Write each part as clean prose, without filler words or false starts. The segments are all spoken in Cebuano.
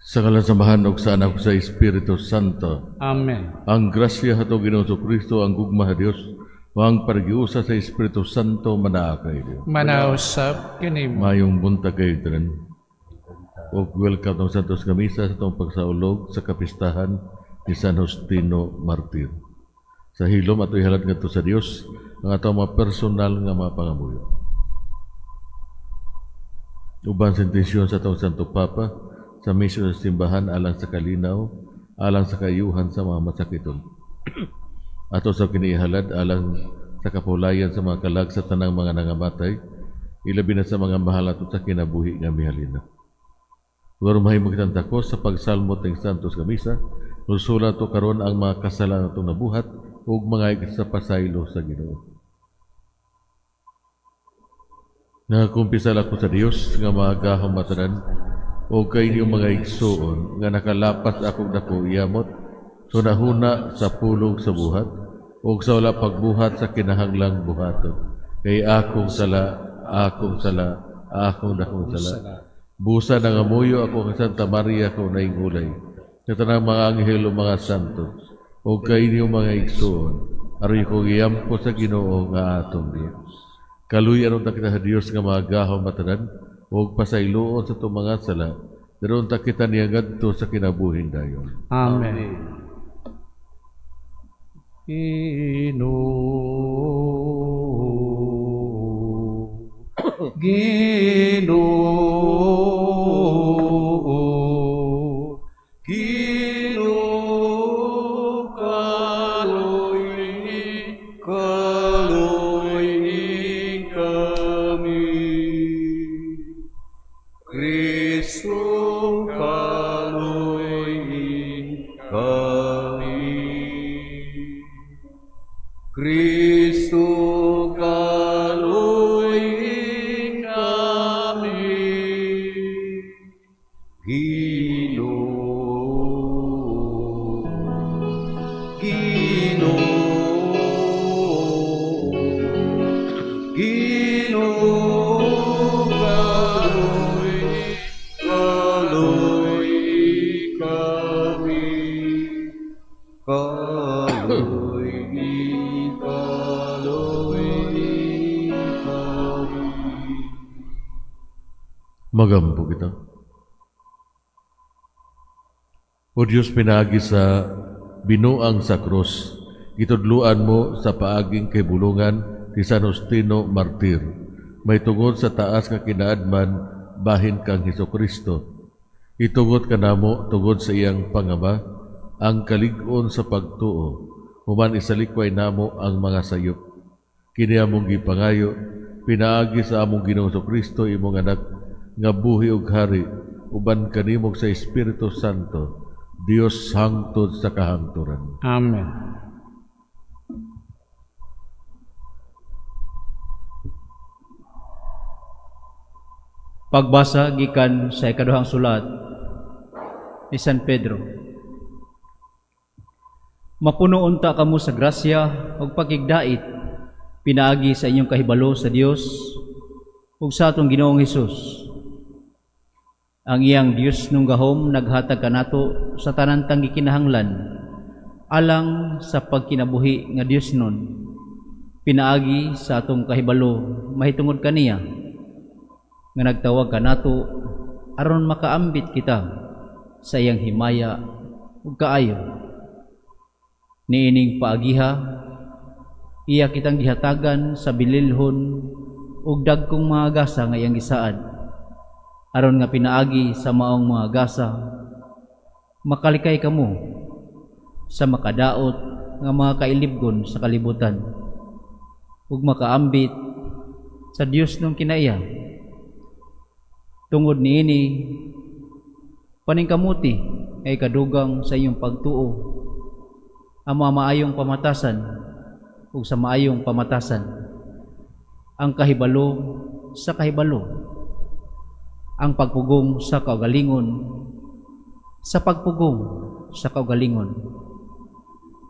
Sa ngalan sa Amahan ug sa Anak ug sa Espiritu Santo. Amen. Ang grasya sa atong Ginoong Kristo, ang gugma sa Dios, ug ang pakighiusa sa Espiritu Santo manaa kay Dios. Manaa usab kanimo. Maayong buntag kayo tanan. Ug welcome sa Santos nga Misa sa atong pagsaulog sa kapistahan ni San Justino Martir. Sa hilom ato ihalad ngadto sa Dios ang atong mga personal nga mga pangamuyo. Uban sa intensyon sa atong Santo Papa sa misyon sa simbahan alang sa kalinaw, alang sa kaayuhan sa mga masakiton. Ato sa kinihalad alang sa kapulayan sa mga kalag sa tanang mga nangamatay, ilabi na sa mga mahal nato sa kinabuhi nga mihalina. Ug mahimo kitang takos sa pagsalmot ng Santos nga Misa, nulsulan to karon ang mga kasalanan atong nabuhat ug mga sa pasaylo sa Ginoo. Nagakumpisal ako sa Dios nga magahom matanan o kay inyong mga igsuon nga nakalapas akong dako yamot hunahuna sa pulong sa buhat o sa wala pagbuhat sa kinahanglang buhaton. Kay akong sala, akong sala, akong dakong sala. Busa nangamuyo ako kang Santa Maria ko naingulay, sa tanang mga anghel o mga santo, o kay inyong mga igsuon, aron ko giyampo sa Ginoo nga atong Dios. Kaluy-an unta kita sa Dios nga magahom matanan, ug pasayloon sa atong mga sala, pero unta kita niya ngadto sa kinabuhing dayon. Amen. Ginoo, Ginoo, Ginoo, kaloy, kaloy kami. Kristo, kaloy kami. Kristo, kaloy kami. Ginoo, Ginoo, Ginoo, kaloy, kaloy kami. Kaloy, kaloy kami. Magampo kita. O Diyos, pinaagi sa binuang sa krus, gitudluan mo sa paaging kay bulungan ni San Justino Martir, may tungod sa taas nga kinaadman bahin kang Hesus Kristo. Itugot kanamo tungod sa iyang pangama ang kalig-on sa pagtuo, human isalikway namo ang mga sayop. Kini among gipangayo, pinaagi sa among Ginoong Kristo imong anak, nga buhi ug hari, uban kanimo sa Espiritu Santo, Dios hangtod sa kahangturan. Amen. Pagbasa gikan sa ikaduhang sulat ni San Pedro. Mapuno unta kamo sa grasya ug pagkigdait pinaagi sa inyong kahibalo sa Dios ug sa atong Ginoong Hesus. Ang iyang Dios nung gahom naghatag kanato sa tanan tang gikinahanglan alang sa pagkinabuhi nga Dios nun, pinaagi sa atong kahibalo mahitungod kaniya nga nagtawag kanato aron makaambit kita sa iyang himaya ug kaayo. Niining paagiha iya kitang gihatagan sa bililhon ug dagkong mga gasa nga iyang gisaad, aron nga pinaagi sa maong mga gasa makalikay kamo sa makadaot nga mga kailibgon sa kalibutan ug makaambit sa Dios nung kinaiya. Tungod niini paningkamuti ay kadugang sa iyong pagtuo ang mga maayong pamatasan ug sa maayong pamatasan, ang kahibalo sa kahibalo, ang pagpugong sa kaugalingon sa pagpugong sa kaugalingon,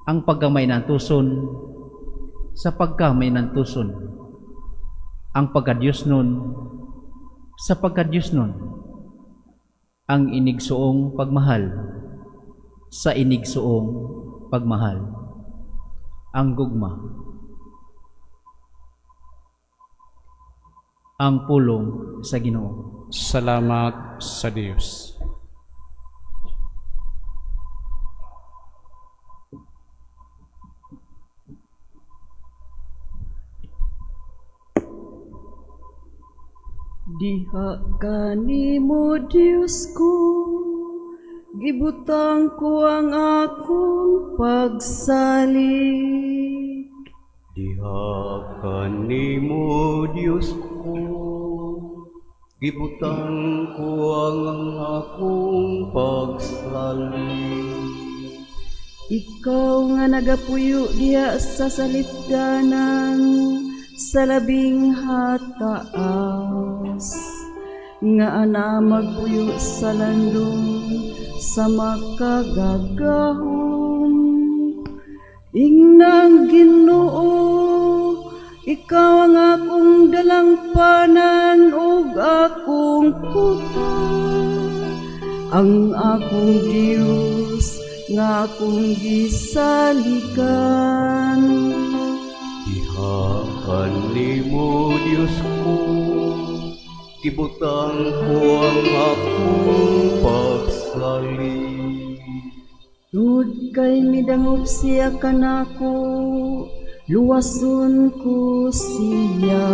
ang pagkamainantuson sa pagkamainantuson, ang pagkadiyos nun sa pagkadiyos nun. Ang inigsuong pagmahal sa inigsuong pagmahal. Ang gugma. Ang pulong sa Ginoo. Salamat sa Dios. Diha kanimo, Dios ko, gibutang ko ang akong pagsalig. Diha kanimo, Dios ko, gibutang ko ang akong pagsalig. Ikaw nga nagapuyo diha sa salipdanan, sa labing hataas, nga ana magpuyo sa landong sa makagagahom. Ingnang Ginoo, ikaw ang akong dalangpanan ug akong kuta, ang akong Dios nga akong gisaligan. Diha kanimo, Dios ko, gibutang ko ang akong pagsalig. Tungod kay midangop siya kanako, luwason ko siya.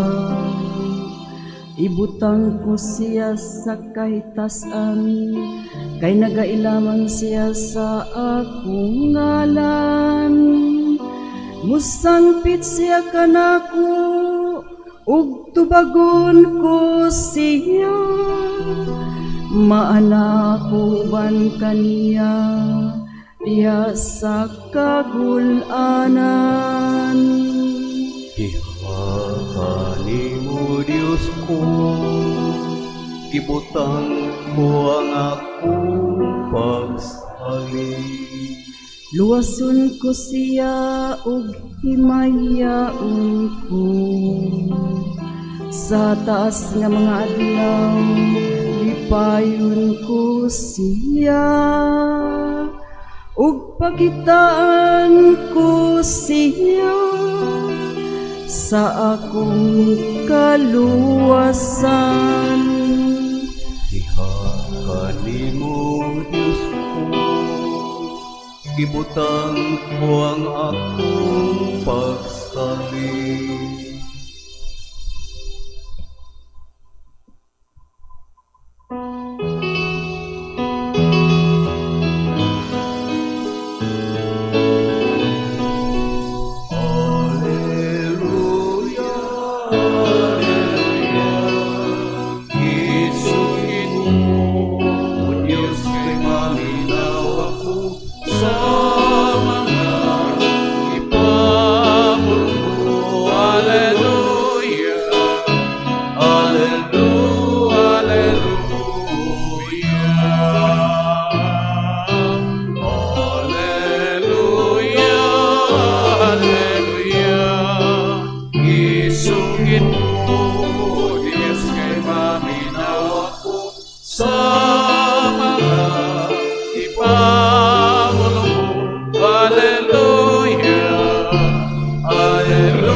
Ibutang ko siya sa kahitasan, kay nagailaman siya sa akong ngalan. Musangpit siya kanako, ug tubagon ko siya. Maana ko uban kaniya, diha sa kagulanan. Diha kanimo, Dios ko, gibutang ko ang akong pagsalig. Luwason ko siya ug himayaon ko. Sa taas nga mga adlaw, lipayon ko siya. Ug pakitaan ko siya sa akong kaluwasan. Diha kanimo, Dios ko, gibutang ko ang akong pagsalig. Alleluia, Alleluia, Isugin mo, O Diyos, kay maminaw ako sa mga ipamulong. Alleluia, Alleluia, Alleluia. Alleluia, Alleluia. Isugin mo, Diyos, kay maminaw ako sa mga ipamulong mo. Alleluia, Alleluia,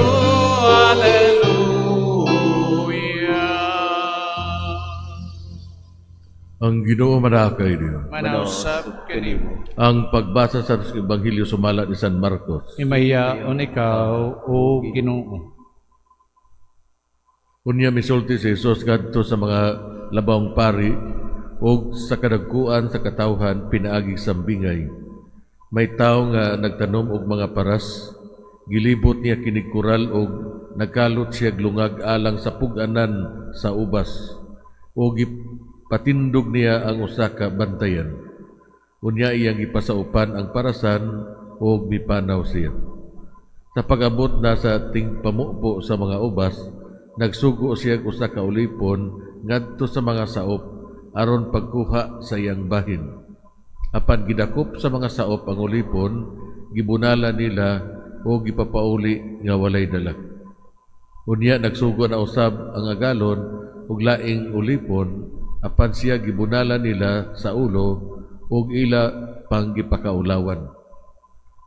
Alleluia. Ang Ginoo manakay niyo. Manausap kanimo. Ang pagbasa sa Ebanghelyo sumala ni San Marcos. Himayaon ikaw, o Ginoo. Unya misulti si Jesus ngadto sa mga labawng pari ug sa kadagkuan sa katawhan pinaagi sa bingay. May tawo nga nagtanom og mga paras, gilibot niya kinig koral og nagkalot siya lungag alang sa pug-anan sa ubas ug gipatindog niya ang usa ka bantayan. Unya iyang gipasaupan ang parasan ug mipanaw siya. Sa pag-abot na sa tingpamupo sa mga ubas, nagsugo siya og usa ka ulipon ngadto sa mga saop aron pagkuha sa iyang bahin. Apan gidakop sa mga saop ang ulipon, gibunala nila o gipapauli nga walay dala. Unya nagsugo na usab ang agalon ug laing ulipon, Apan siya gibunalan nila sa ulo ug ila panggipakaulawan.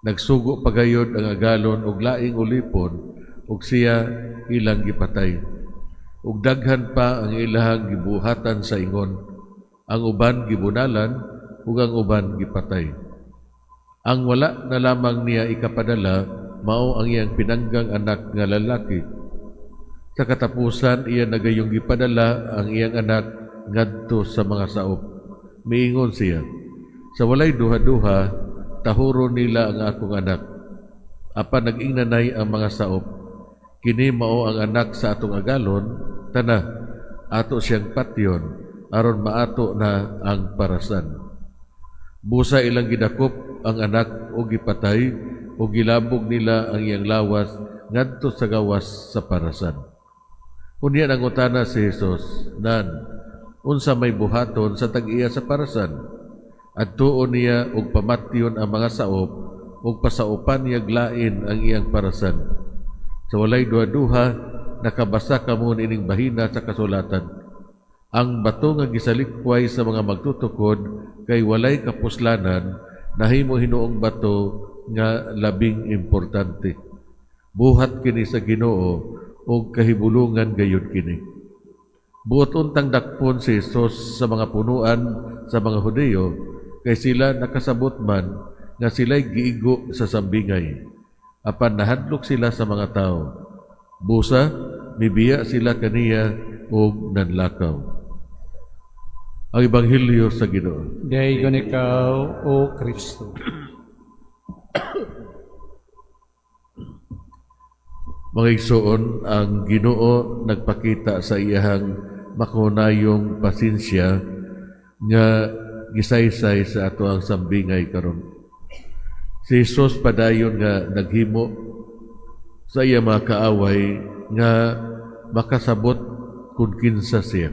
Nagsugo pagayod ang agalon og laing ulipon ug siya ilang gipatay. Ug daghan pa ang ilahang gibuhatan sa ingon. Ang uban gibunalan ug ang uban gipatay. Ang wala na lamang niya ikapadala mao ang iyang pinanggang anak nga lalaki. Sa katapusan iya nagayong gipadala ang iyang anak ngadto sa mga saop. Miingon siya, sa walay duha-duha, tahuro nila ang akong anak. Apan nag-ingnanay ang mga saop, kini mao ang anak sa atong agalon, tana, ato siyang patyon, aron maato na ang parasan. Busa ilang gidakop ang anak o gipatay, o gilabog nila ang iyang lawas ngadto sa gawas sa parasan. Unya nangutana si Jesus, nan, unsa may buhaton sa tag-iya sa parasan? Adtuon niya og pamatyon ang mga saop ug pasaupan niya glain ang iyang parasan. Sa walay duha-duha, nakabasa kamo niining bahina sa kasulatan. Ang bato nga gisalikway sa mga magtutukod kay walay kapuslanan, nahimo hinuong bato nga labing importante. Buhat kini sa Ginoo ug kahibulungan gayud kini. Buot untang dakpon si Jesus sa mga punuan sa mga Hudiyo kay sila nakasabot man nga sila'y giigo sa sambingay. Apan nahadlok sila sa mga tao. Busa, mibiya sila kaniya ug nanlakaw. Ang Ebanghelyo sa Ginoo. Daygon ikaw, O Kristo. Mga igsoon, ang Ginoo nagpakita sa iyahang makunayong pasensya nga gisaysay sa ato ang sambingay karon. Si Jesus padayon nga naghimo sa iya mga kaaway nga makasabot kung kinsa siya.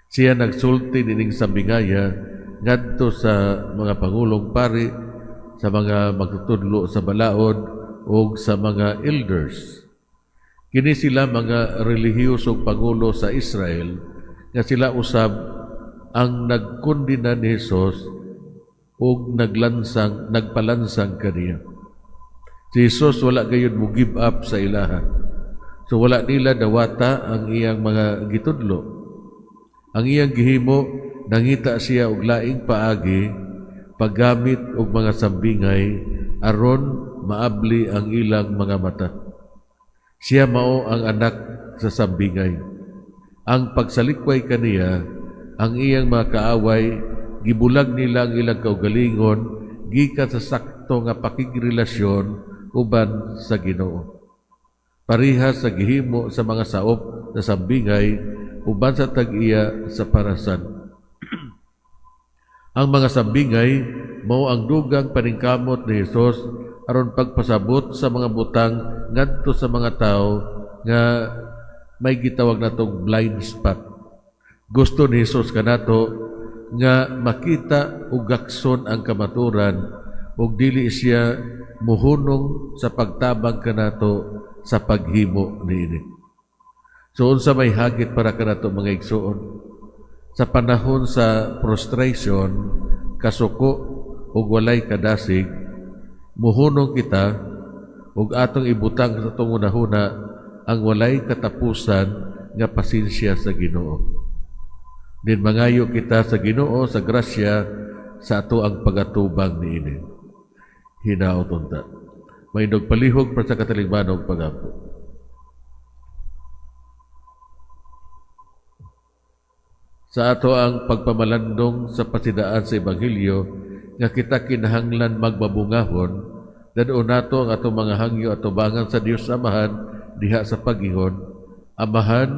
Siya nagsulti nining sambingaya ngadto sa mga pangulong pari, sa mga magtutudlo sa balaod ug sa mga elders. Kini sila mga relihiyosong pangulo sa Israel nga sila usab ang nagkondena ni Jesus ug nagpalansang kaniya. Si Jesus wala gayud mo give up sa ilaha. So wala nila dawata ang iyang mga gitudlo. Ang iyang gihimo, nangita siya og laing paagi paggamit og mga sambingay aron maabli ang ilang mga mata. Siya mao ang anak sa sambingay. Ang pagsalikway kaniya, ang iyang mga kaaway, gibulag nila ang ilang kaugalingon gikan sa sakto nga pakigrelasyon uban sa Ginoo. Pareha sa gihimo sa mga saop sa sambingay uban sa tag-iya sa parasan. Ang mga sambingay mao ang dugang paningkamot ni Hesus aron pagpasabot sa mga butang ngadto sa mga tao nga may gitawag natong blind spot. Gusto ni Hesus kanato nga makita ug gakson ang kamaturan ug dili siya muhunong sa pagtabang kanato sa paghimo niini. So unsa may hagit para kanato mga igsoon? Sa panahon sa frustration, kasuko ug walay kadasig, muhunong kita ug atong ibutang sa atong hunahuna ang walay katapusan nga pasensya sa Ginoo. Din mangayo kita sa Ginoo sa grasya sa ato ang pagatubang niini. Hinaot unta. Mainog palihog para sa katalingbanong pagampo. Sa ato ang pagpamalandong sa pasidaan sa Ebanghelyo nga kita kinahanglan magbabungahon, dad-on nato ang atong mga hangyo at tubangan sa Dios Amahan diha sa pag-ingon, Amahan,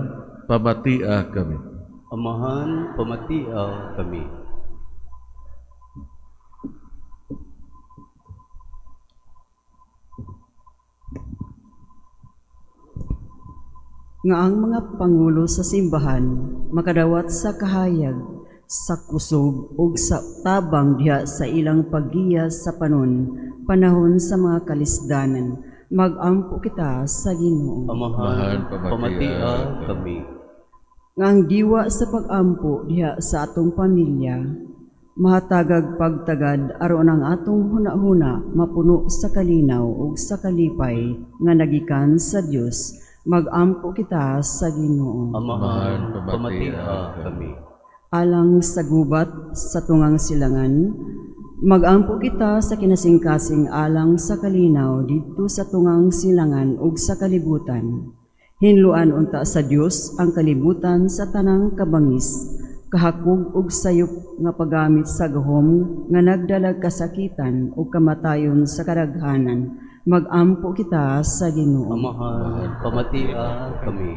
pamatia kami. Amahan, pamatia kami. Nga ang mga pangulo sa simbahan makadawat sa kahayag, sa kusog ug sa tabang diha sa ilang paggiya sa panahon sa mga kalisdanan. Magampo kita sa Ginoo. Amahan, Amahan, pamatia kami. Nga ang diwa sa pag-ampo diha sa atong pamilya, mahatagag pagtagad aron ang atong hunahuna mapuno sa kalinaw ug sa kalipay nga nagikan sa Dios. Magampo kita sa Ginoo. Amahan, pamatia kami. Alang sa gubat sa tungang silangan, magampo kita sa kinasingkasing alang sa kalinaw didto sa tungang silangan ug sa kalibutan. Hinluan unta sa Dios ang kalibutan sa tanang kabangis, kahakog ug sayop nga paggamit sa gahom nga nagdalag kasakitan ug kamatayon sa kadaghanan. Magampo kita sa Ginoo. Amahan, pamatia kami.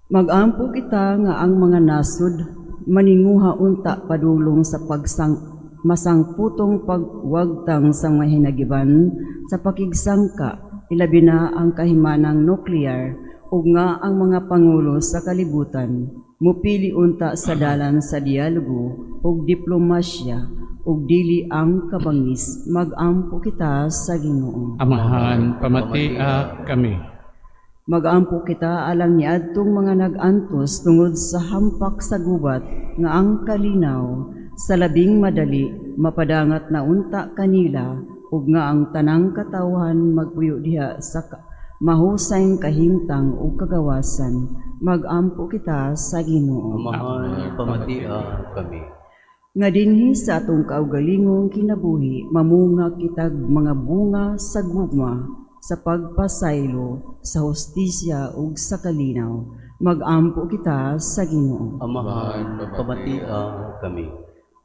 Magampo kita nga ang mga nasod maninguha unta padulong sa pagsang masangputong pagwagtang sa mga hinagiban sa pakigsangka, ilabi na ang kahimanang nuklear, ug nga ang mga pangulo sa kalibutan mupili unta sa dalan sa dialogo ug diplomasya ug dili ang kabangis. Magampo kita sa Ginoo. Amahan, pamatia kami. Magampo kita alang niadtong mga nag-antos tungod sa hampak sa gubat, nga ang kalinaw sa labing madali mapadangat na unta kanila ug nga ang tanang katawhan magpuyo diha sa mahusay kahimtang ug kagawasan. Magampo kita sa Ginoo. Amahan, pamatia kami. Nga dinhi sa atong kaugalingong kinabuhi mamunga kitag mga bunga sa gugma, sa pagpasaylo, sa hustisya ug sa kalinaw. Magampo kita sa Ginoo. Amahan, pamatia kami.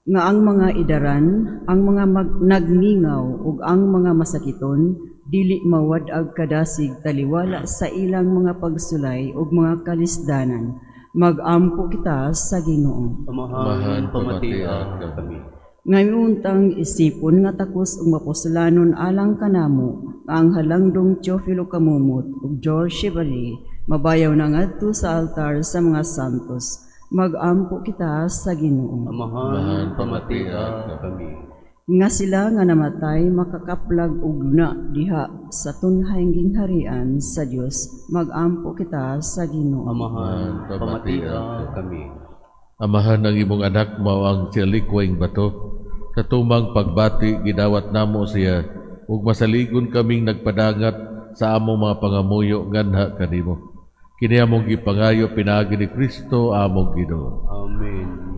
Nga ang mga idaran, ang mga nagmingaw ug ang mga masakiton dili mawad-ag kadasig taliwala sa ilang mga pagsulay ug mga kalisdanan. Magampo kita sa Ginoo. Amahan, pamatia kami. Ngayon isipon nga takos ug mapuslanon alang kanamo nga ang halangdong Teofilo Camomot ug George Chevalier mabayaw na ngadto sa altar sa mga santos. Magampo kita sa Ginoo. Amahan, pamatia kami. Nga sila nga namatay makakaplag og na diha sa tunhayng gingharian sa Dios. Magampo kita sa Ginoo. Amahan, pamatia kami. Amahan, ang imong anak mao ang sinalikwayng bato. Sa tumang pagbati gidawat namo siya ug masaligon kaming nagpadangat sa among mga pangamuyo nganha kanimo. Kini among gipangayo pinaagi ni Kristo among Ginoo. Amen.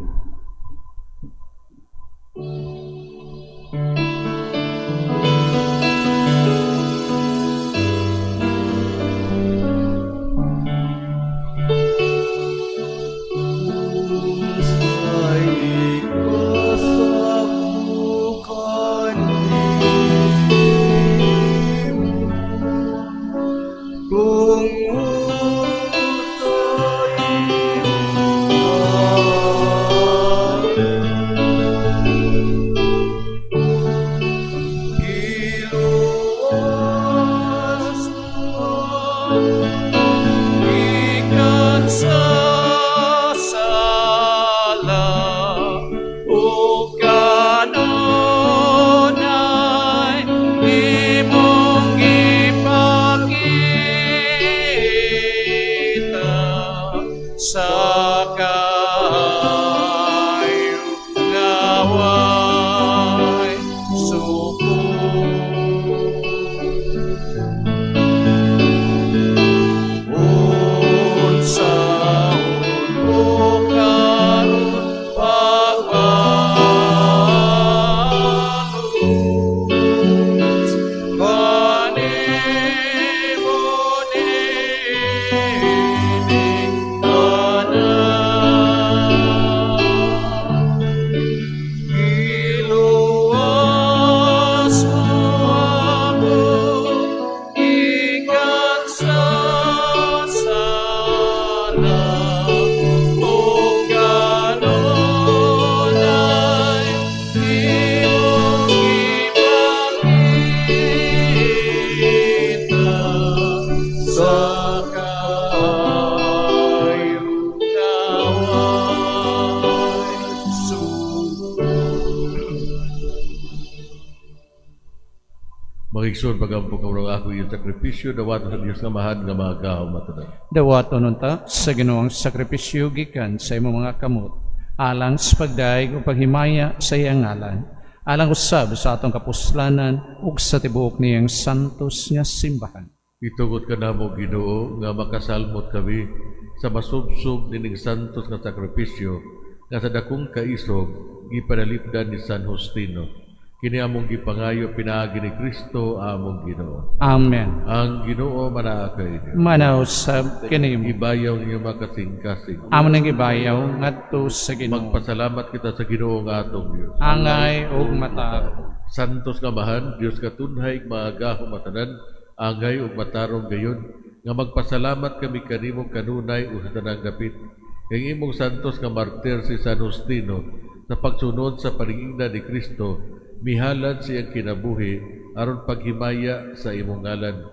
Mga igsoon, pagampo kamo ng ako iyong sakripisyo, dawaton sa Diyos nga Amahan nga magahom matanan. Dawaton unta sa Ginoo ang sakripisyo gikan sa imong mga kamot, alang sa pagdayeg ug paghimaya sa iyang ngalan, alang usab sa atong kapuslanan ug sa tibuok niyang santos nga simbahan. Itugot kanamo, Ginoo, nga makasalmot kami sa masubsob nining santos nga sakripisyo nga sa dakong kaisog gipanalipdan ni San Justino. Kini among gipangayo pinaagi ni Kristo among Ginoo. Amen. Ang Ginoo manaa kaninyo. Manaa usab kanimo. Ibayaw ang inyong mga kasing-kasing. Amo nang gibayaw ngadto sa Ginoo. Magpasalamat kita sa Ginoo nga atong Dios. Angay ug matarong. Santos nga Amahan, Dios katunhay magahom matanan, angay ug matarong gayon, nga magpasalamat kami kanimo kanunay ug sa tanang gapit. Kay imong santos nga martir si San Justino sa pagsunod sa paningingna ni Kristo, mihalad sa iyang kinabuhi aron paghimaya sa imong ngalan.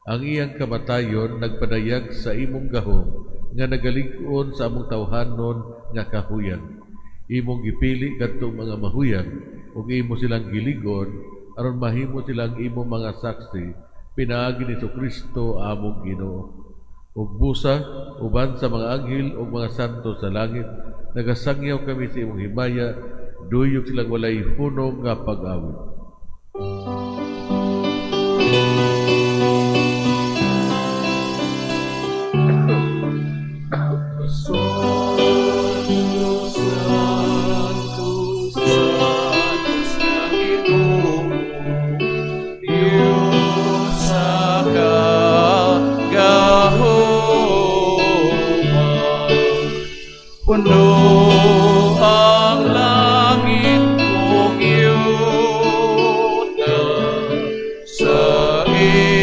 Ang iyang kamatayon nagpadayag sa imong gahom nga nagalig-on sa among tawhanon nga kahuyang. Imong gipili kadtong mga mahuyang ug imo silang giligon aron mahimo silang imong mga saksi pinaagi ni Kristo among Ginoo. Ug busa uban sa mga anghel ug mga santo sa langit, nagasangyaw kami sa imong himaya, duyog silang walay hunong nga pag-awit. Santo, Santo, Santos nga Ginoo, Diyos sa kagahoman. Puno ang langit ug yuta sa imong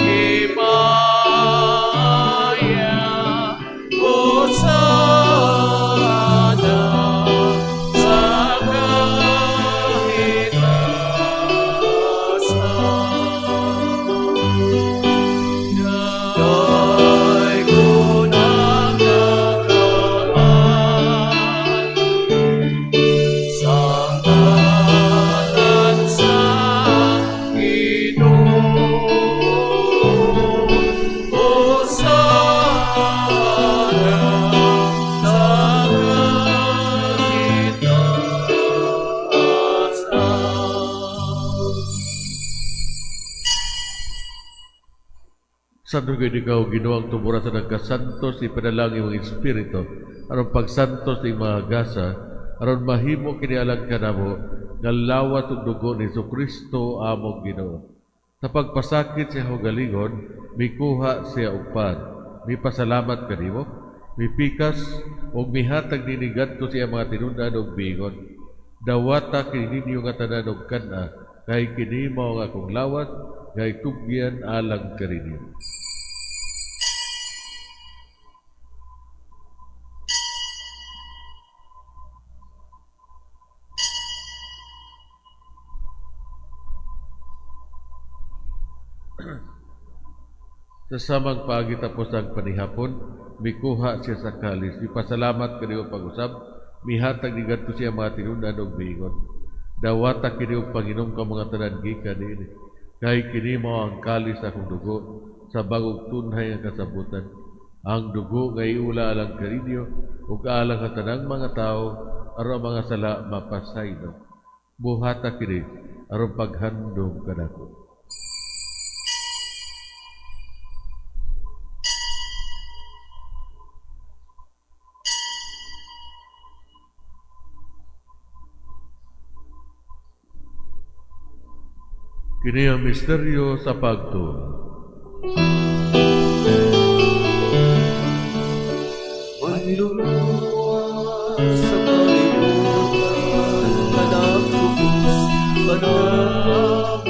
himaya. Hosana sa kahitasan. Daygon ang nagaagi sa ngalan sa Ginoo. Hosana sa kahitasan. Santo gayud ikaw, Ginoo, ang tuboran sa nagkasantos, ipadala ang imong Espiritu aron pagsantos ning mga gasa, aron mahimo kini alang kanamo nga lawas ug dugo ni Kristo among Ginoo. Sa pagpasakit sa kaugalingon, mikuha siya og pan, mipasalamat kanimo, mipikas ug mihatag nini ngadto sa iyang mga tinun-an og miingon: Dawata kini ninyo nga tanan og kan-a, kay kini mao ang akong lawas nga itugyan alang kaninyo. Sa samang paagi tapos ang panihapon, mikuha siya sa kalis, mipasalamat kanimo pag-usab, mihatag ni ngadto sa iyang mga tinun-an og miingon: Dawata kini og panginom ka mga tanan gikan niini, kay kini mao ang kalis sa akong dugo sa bag-ong tunhay nga kasabutan. Ang dugo nga iula alang kaninyo ug alang sa tanang mga tawo aron ang mga sala mapasaylo. Buhata kini aron paghandom kanako. Kini ang misteryo sa pagtuo. Manluluwas sa kalibutan, kanang kubos, kanamo.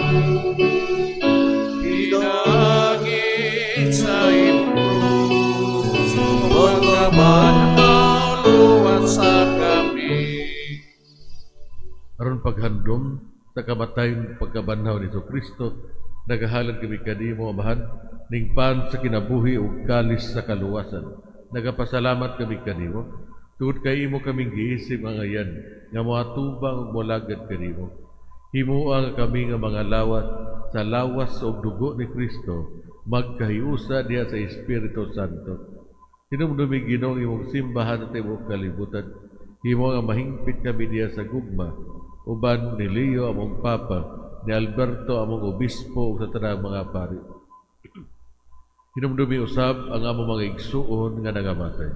Pinaagi sa imong krus, pagkabanhaw, luwasa kami. Aron paghandom sa kamatayon pagkabanhaw ni Kristo, nagahalad kami kanimo, Amahan, ning pan sa kinabuhi ug kalis sa kaluwasan. Nagapasalamat kami kanimo tungod kay imo kaming giisip nga ngayan nga moatubang ug molagad kanimo. Himua nga kami nga mga lawat sa lawas ug dugo ni Kristo magkahiusa diha sa Espiritu Santo. Hinumdumi Ginoo imong simbahan sa tibuok kalibutan. Himo nga mahingpit kami diha sa gugma uban ni Leo among Papa, ni Alberto among Obispo ug sa tanang mga pari. Hinumdumi usab ang among mga igsuon nga nangamatay.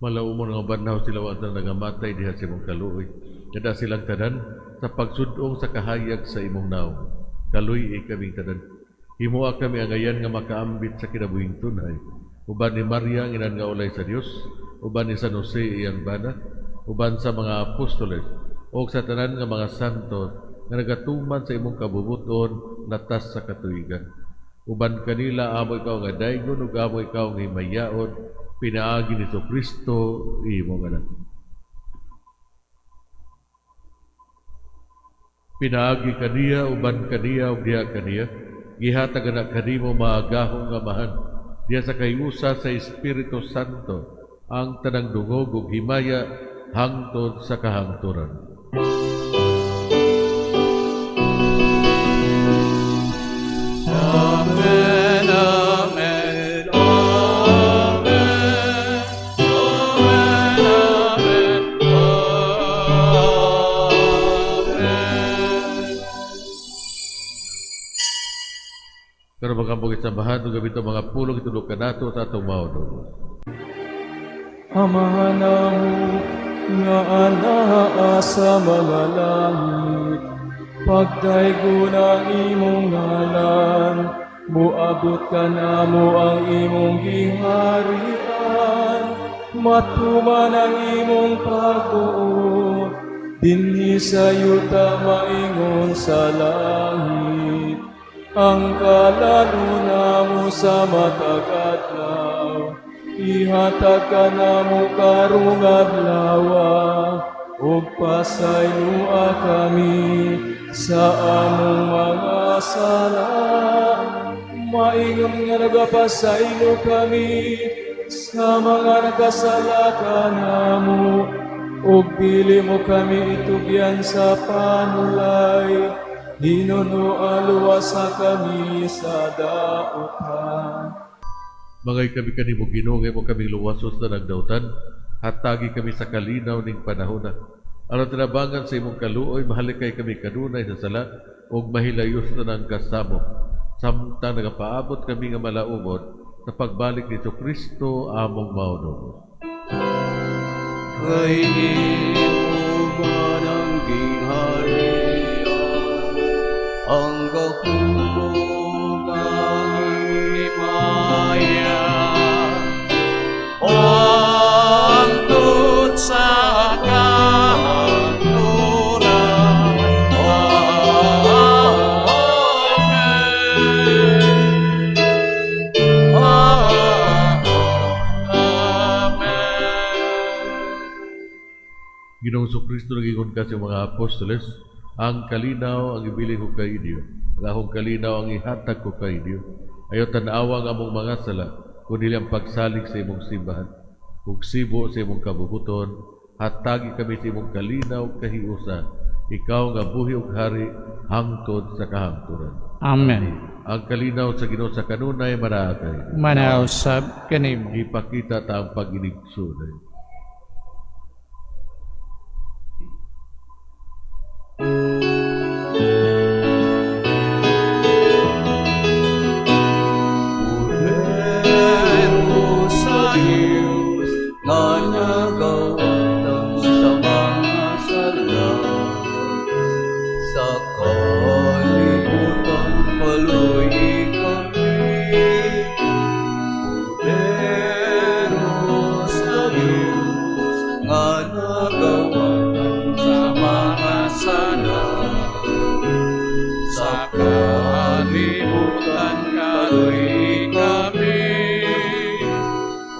Malaumon nga banhaw sila wa ang nangamatay diha sa imong kaluoy. Kada silang tanan sa pagsudong sa kahayag sa imong naong. Kaluy-i kaming tanan. Himoa kami angayan nga makaambit sa kinabuhing tunay. Uban ni Maria ang inan nga ulay sa Dios, uban ni San Jose iyang bana, uban sa mga apostoles o sa tanan nga mga santo nga nagatuman sa imong kabubuton latas sa katuigan. Uban kanila amo ikaw nga daygon ug amo ikaw nga himayaon pinaagi ni Kristo imong anak. Pinaagi kaniya, uban kaniya ug diha kaniya, gihatag ana kanimo maagahong Amahan diha sa kahiusa sa Espiritu Santo ang tanang dungog ug himaya hangtod sa kahangturan. Amen, amen, amen, amen, amen, amen. Pero magambog isamahan ug gabito mga pulong itulog kanato sa atong maunong. Amahan namo nga anaa sa mga langit, pagdaygon ang imong ngalan, moabot kanamo ang imong giharian, matuman ang imong pagbuot, dinhi sa yuta maingon sa langit. Ang kalaluna mo sa matag adlaw, ihatag kanamo karong adlaw, ug pasayloa kami sa among mga sala, maingon nga nagapasaylo kami sa mga nagkasala kanamo, ug dili mo kami itugyan sa panulay, hinuno luwasa kami sa dautan. Mangay kami kanimo Ginoo, mo kami luwasos na nagdautan, hatagi kami sa kalinaw ning panahona. Aron tinabangan sa imong kaluoy, mahalikay kami kanunay sa sala ug mahilayos na ng kasamo. Samtang nagapaabot kami nga malaumon sa pagbalik ni Kristo among maunong. Kay imo man ang gingharian, ang gahum ang himaya, hangtod sa kahangturan. Amen. Amen. Ginoong Kristo, nagingon ka sa mga apostoles, ang kalinaw ang ibilin ko kay inyo, ang akong kalinaw ang ihatag ko kay inyo. Ayaw tan-awa ang among mga sala, kundi ang pagsalig sa imong simbahan. Ug sibo sa imong kabubuton, hatagi kami sa imong kalinaw kahiusa. Ikaw nga buhi ug hari hangtod sa kahangturan. Amen. Ang kalinaw sa Ginoo sa kanunay manaakay. Manaw sab kanimo. Ipakita ta ang pag-inigsunay. Nga nagawagtang sa mga sala sa kalibutan, kaluy kami.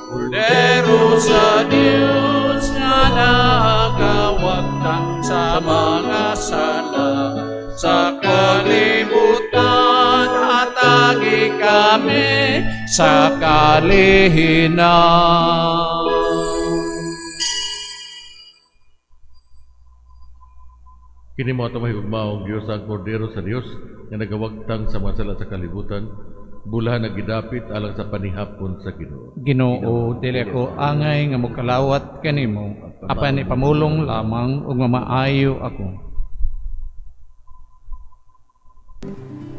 Kordero sa Dios nga nagawagtang sa mga sala sa kalibutan, hatagi kami sa kalihinaw. Kini mao atong mahigugmaong Dios, ang Kordero sa Dios nga nagawagtang sa mga sala sa kalibutan, bulahan ang gidapit alang sa panihapon sa Ginoo. Ginoo, dili ako angay nga mokalawat kanimo, apan ipamulong lamang ug mamaayo ako.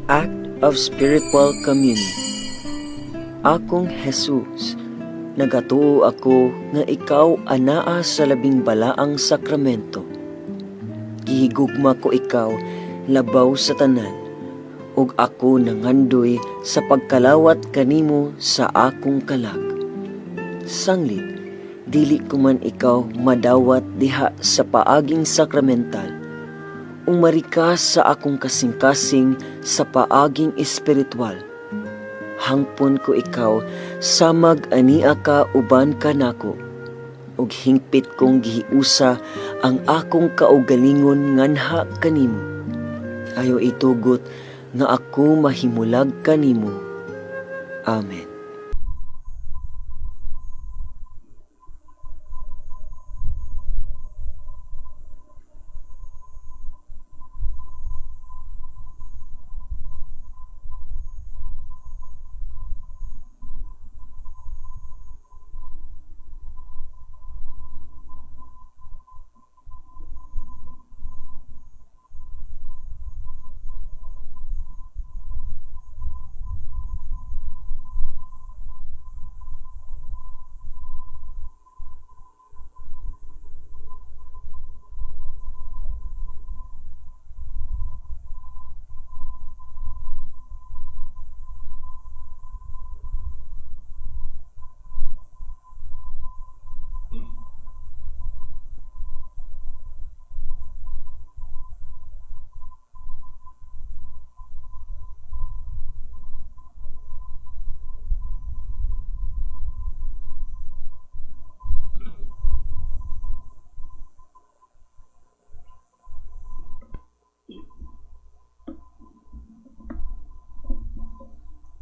Act of Spiritual Communion. Akong Jesus, nagatuo ako nga ikaw anaa sa labing balaang sakramento. Gihigugma ko ikaw labaw sa tanan, ug ako nangandoy sa pagkalawat kanimo sa akong kalag. Sanglit, dili ko man ikaw madawat diha sa paaging sakramental. Umari ka sa akong kasing-kasing sa paaging espiritual. Hangpon ko ikaw samag ania ka uban kanako, ug hingpit kong gihiusa ang akong kaugalingon nganha kanimo. Ayaw itugot nga ako mahimulag kanimo. Amen.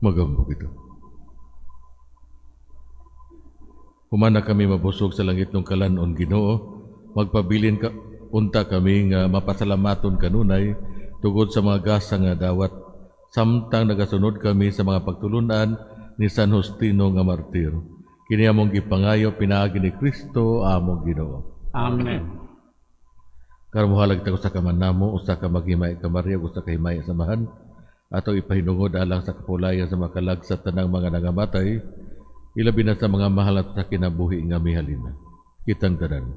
Magampo kita. Humana kami mabusog sa langit ng kalanon, Ginoo, magpabilin ka, unta kami nga mapasalamaton kanunay tugod sa mga gasa nga dawat, samtang nagasunod kami sa mga pagtulunan ni San Justino nga martir. Kini among gipangayo pinaagi ni Kristo among Ginoo. Amen. Karon mohalag ta sa kaman namo, usa ka maghimay ka Maria, usa ka himay samahan ato ipahinungod alang sa kapulayan sa makalag sa tanang mga nangamatay, ilabi na sa mga mahal at sa kinabuhi nga mihalina. Kitang tanan,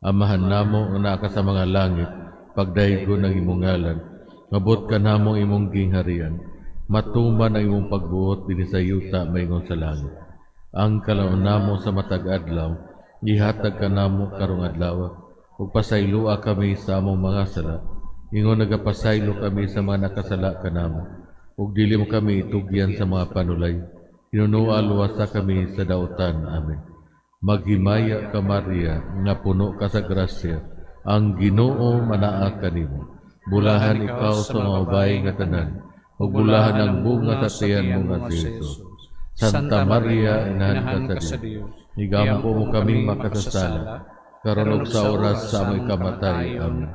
Amahan namo nga naa ka sa mga langit, pagdaygon ang imong ngalan, mabot ka namo imong gingharian, matuman ang imong pagbuot dinhi sa yuta maingon sa langit. Ang kalaon namo sa matag adlaw, gihatag ka namo karong adlaw, ug pasayloa kami sa among mga sala, ingon nagapasaylo kami sa mga nakasala kanamo, ug dili mo kami itugyan sa mga panulay, hinunoa luwasa kami sa dautan. Amen. Maghimaya ka Maria, nga puno ka sa grasya, ang Ginoo manaa kanimo. Bulahan ikaw sa mga babae nga tanan, ug bulahan ang bunga sa tiyan mo nga si Jesus. Santa Maria, inahan ka sa Dios, igampo mo kaming makasasala, karon ug sa oras sa among ikamatay. Amen.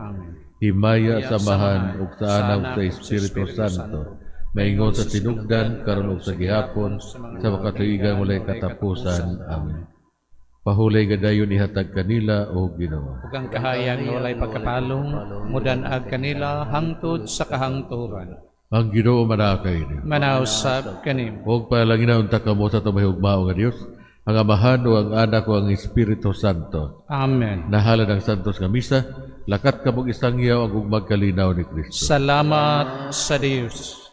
Himaya sa Amahan ug sa Anak ug sa Espiritu Santo, maingon sa tinugdan karon ug sa gihapon sa makatuigan walay katapusan. Amen. Pahulay gadayon ihatag kanila o Ginoo. Ug ang kahayag nga walay pagkapalong mudan-ag kanila hangtod sa kahangturan. Ang Ginoo manaa kaninyo. Manausab kanimo. Ug panalangina unta kamo sa atong mahigugmao nga Dios, ang Amahan o ang Anak o ang Espiritu Santo. Amen. Nahalad ang Santos nga Misa, lakat kamog isangyaw ang ugmag kalinaw ni Kristo. Salamat sa Dios.